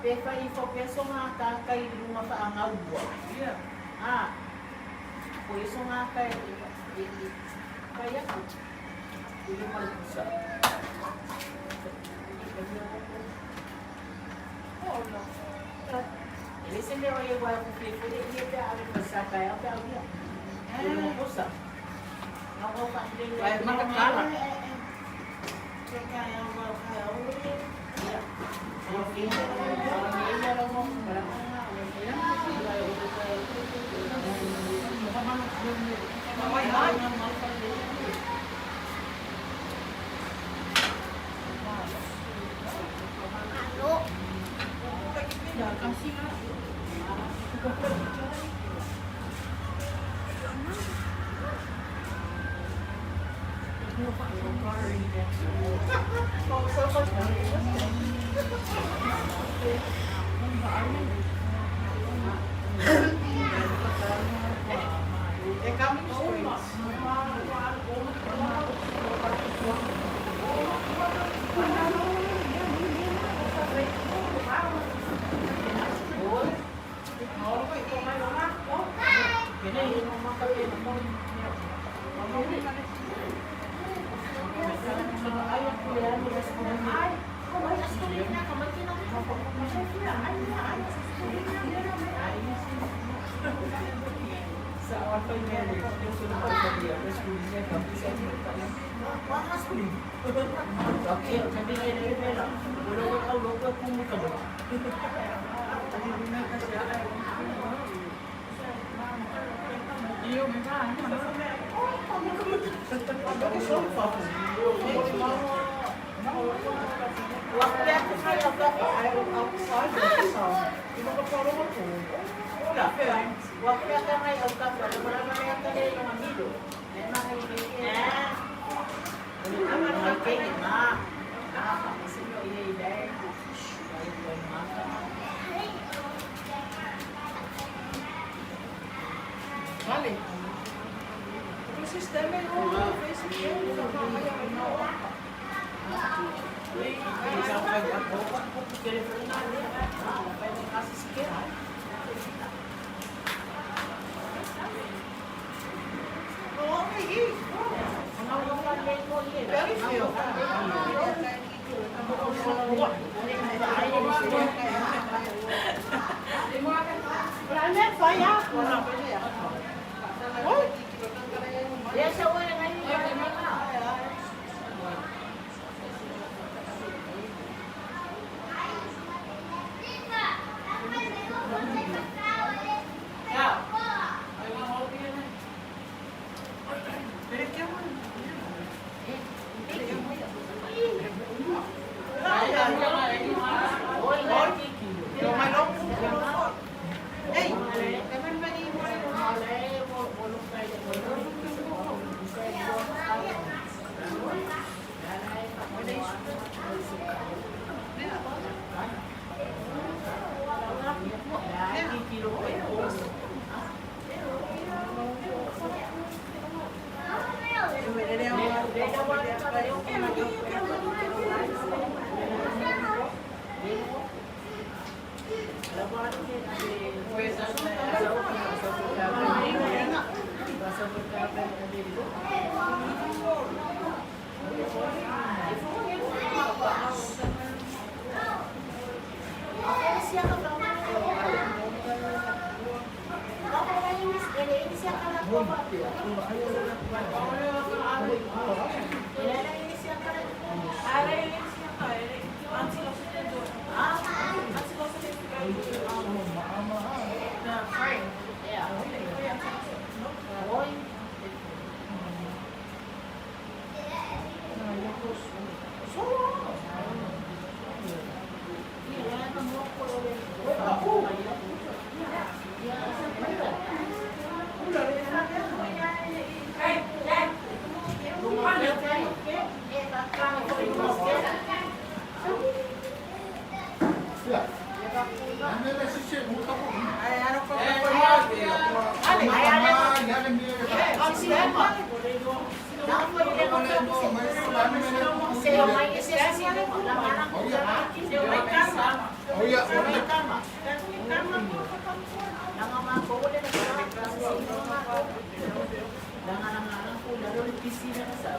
Pe fai fo pe so ngā tākai i runga whaangaua. A, ko iso ngā kai i pai aku. I runga i pusa. E le se mea o e wai ku fe fele i e pe ave pa sa kai au pe au ia. I runga pusa. Ngā wau wha le Vai makakala. Ke kai au wau kai au e. Ia. Au ke au me ia lo mo mara ngā o e.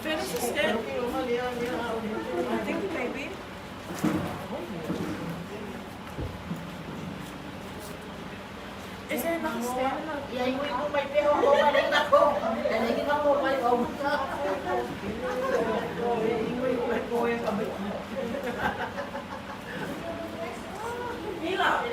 Finish it. Thank you, baby. Is er nog een ster? Mila.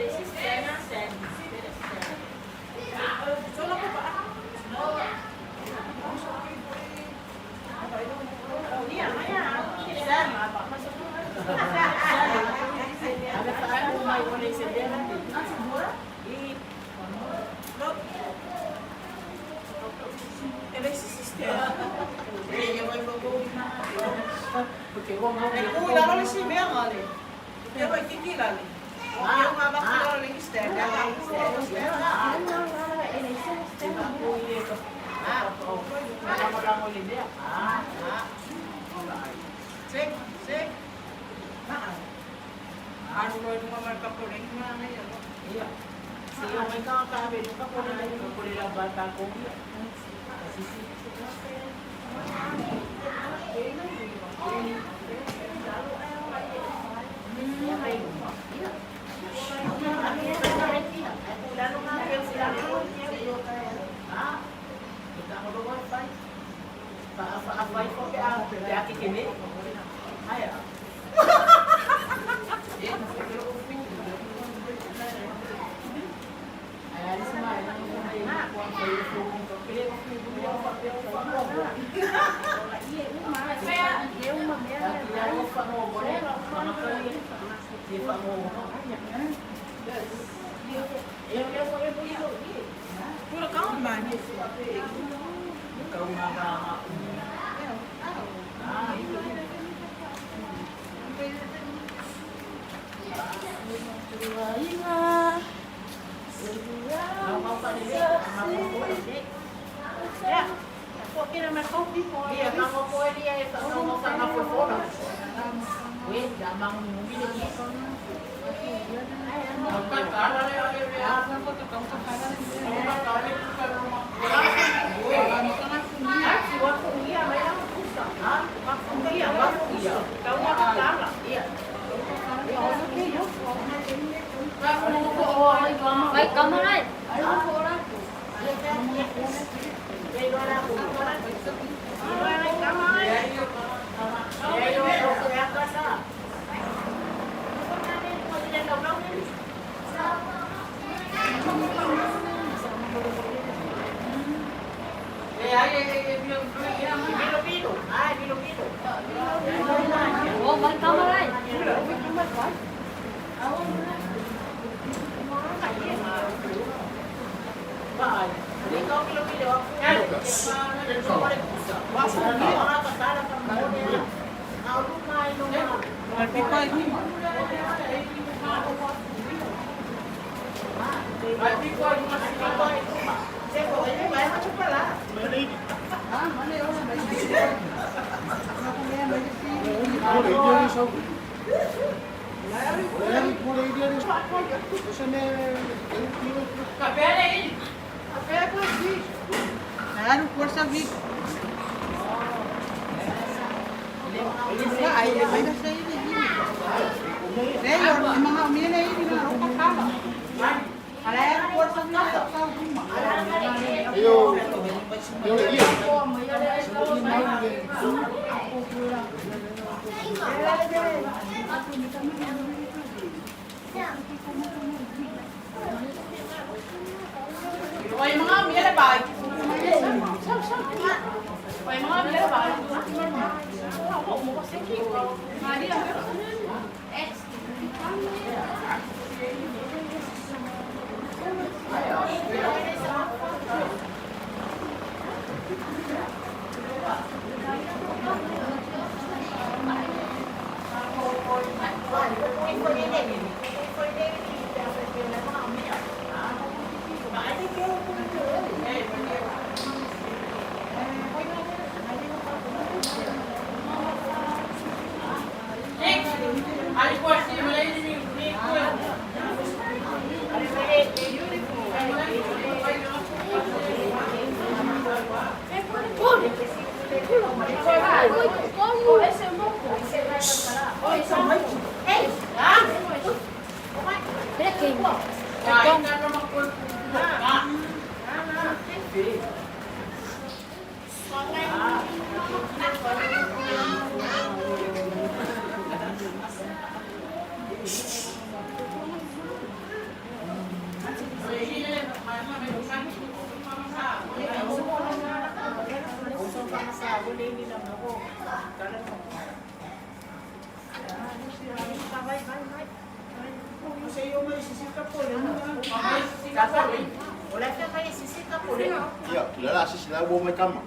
Ia, le la sisi la ua mai kama.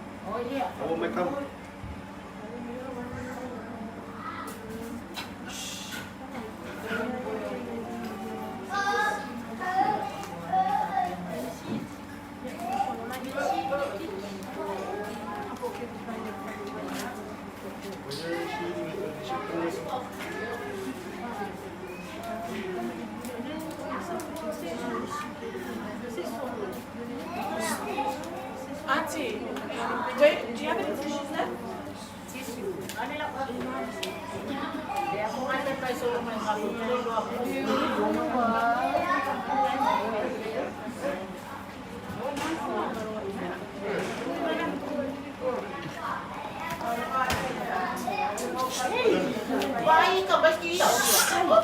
Ua mai kama. Auntie, wait, do you have any tissues left?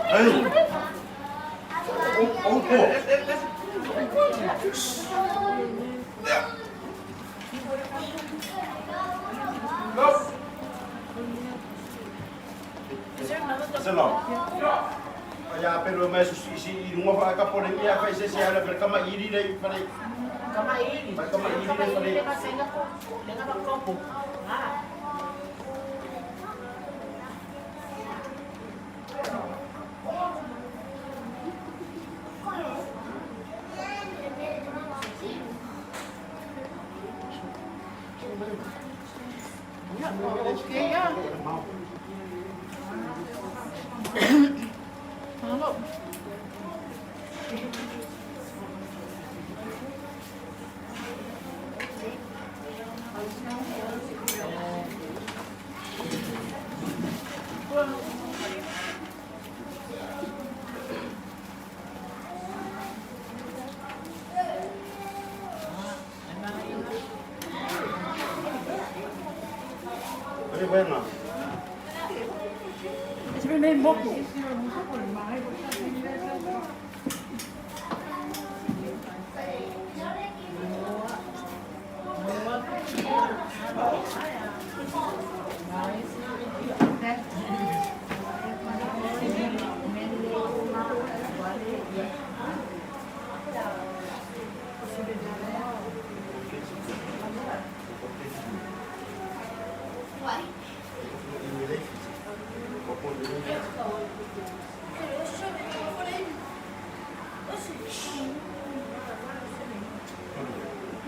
Ei! Oh, oh. Se lo. Ia pelo mai su si i runga fa ka pole ia fa se se ala per kama iri le fa le. Kama ili. Kama ili le fa le. Okay, ya. Ole wena.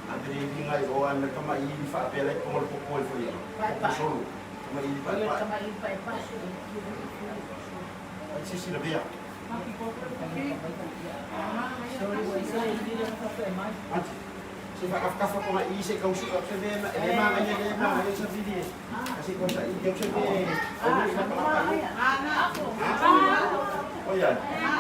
Andri ngai o ana kama i fa pele ko mo ko ko fo ia. Solo. Kama i fa pa. Kama ili pa pa. Ai si si la via. Anti. Se fa ka fa ko i se kau su ka se ve na e ma ngai e ma ngai sa vidi. Kasi ko sa i kau se ve. O ni fa ka pa. O ya. Ha?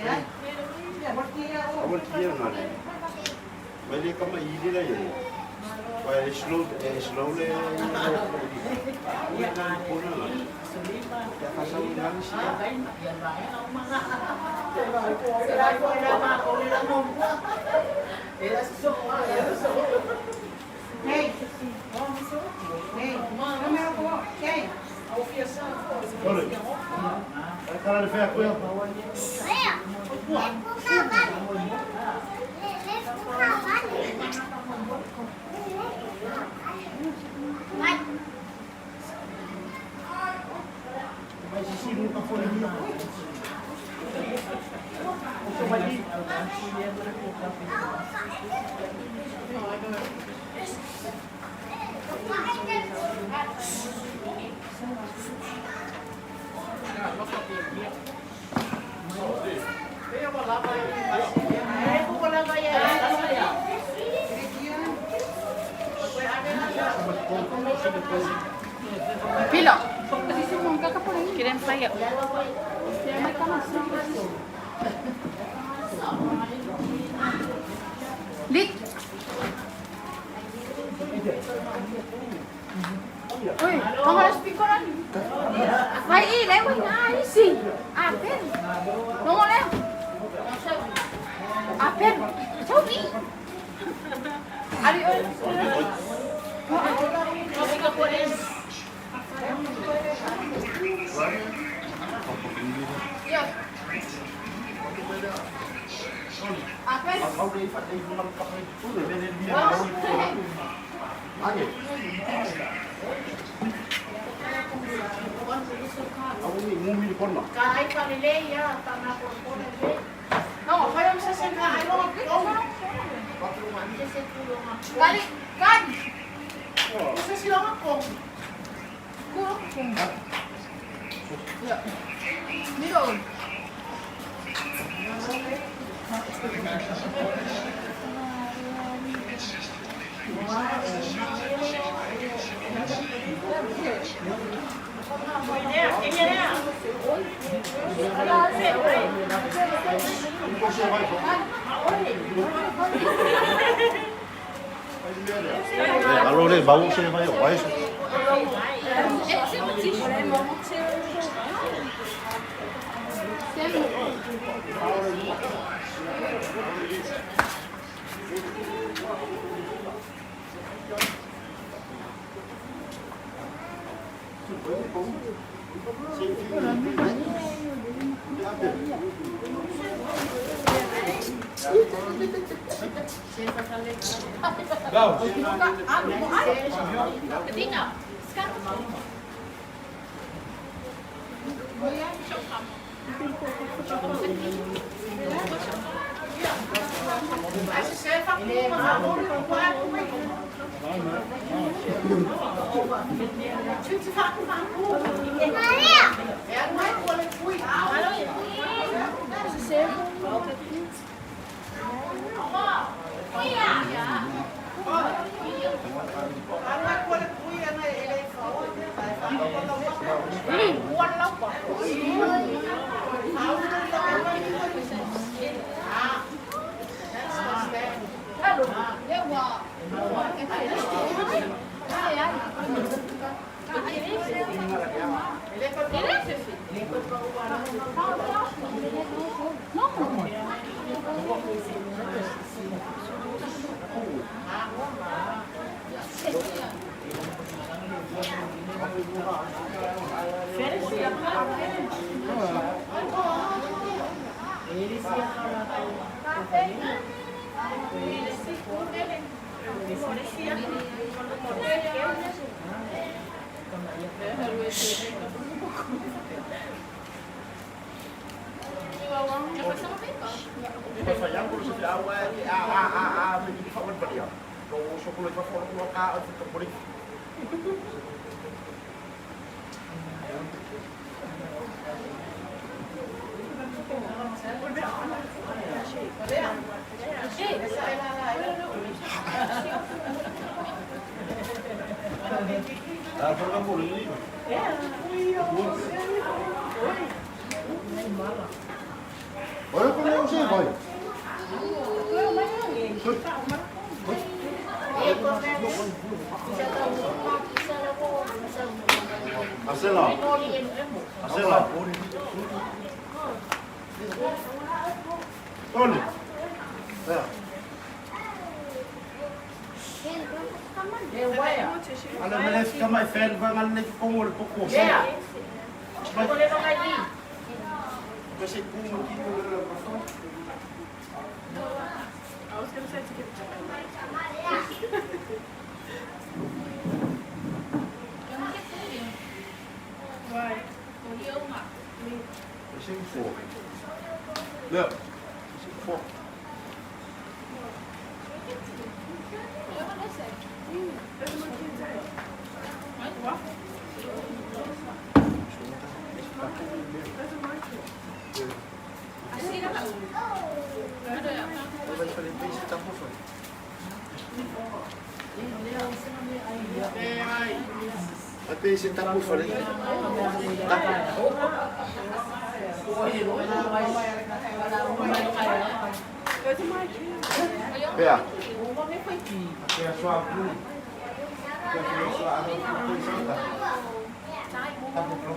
Ha? Awal kia na le. Mai le kama i le la ye. Wa e slow e slow le. Ia na ko na. Ya ka sa na ni si. Ole. Ai kara le fea koe. Pilo. Quieren fire. Lit. Uy, kamu harus pikoran. Vai, lewe na isi. Apen. Nongo le. Apen. Cobi. Ari oi. Ya. Apen. Kali kan. Ya. Miro. Alo le bau se vai vai. Asela. Tony. Ya. Ala mele kama fel ba ngal ne ko ngol poko. Yeah. Kasi kung I was gonna say to give Why? Se fo. Leo. Se fo. Pea. Pea sua Pea sua Tapu pro.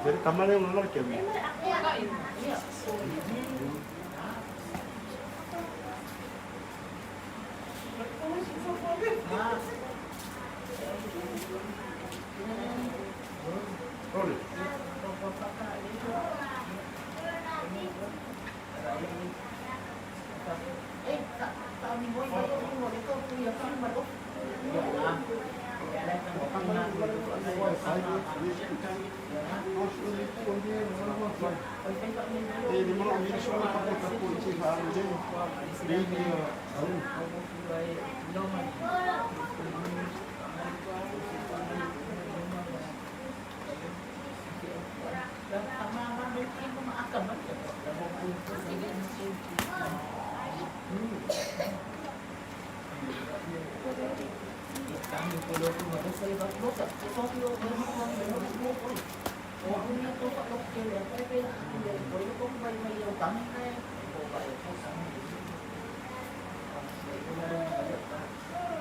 Tere tamale no la ke mi. Roli.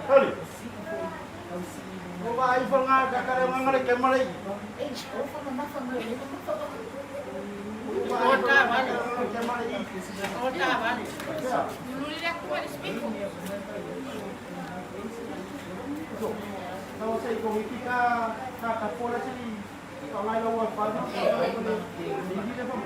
Hali. O ba ai fanga ka kare mangare ke mare. Ke mare. Tau sei ko wiki ka ka ka pola sini. Ka ngai lawa fa. Ni ni le fa.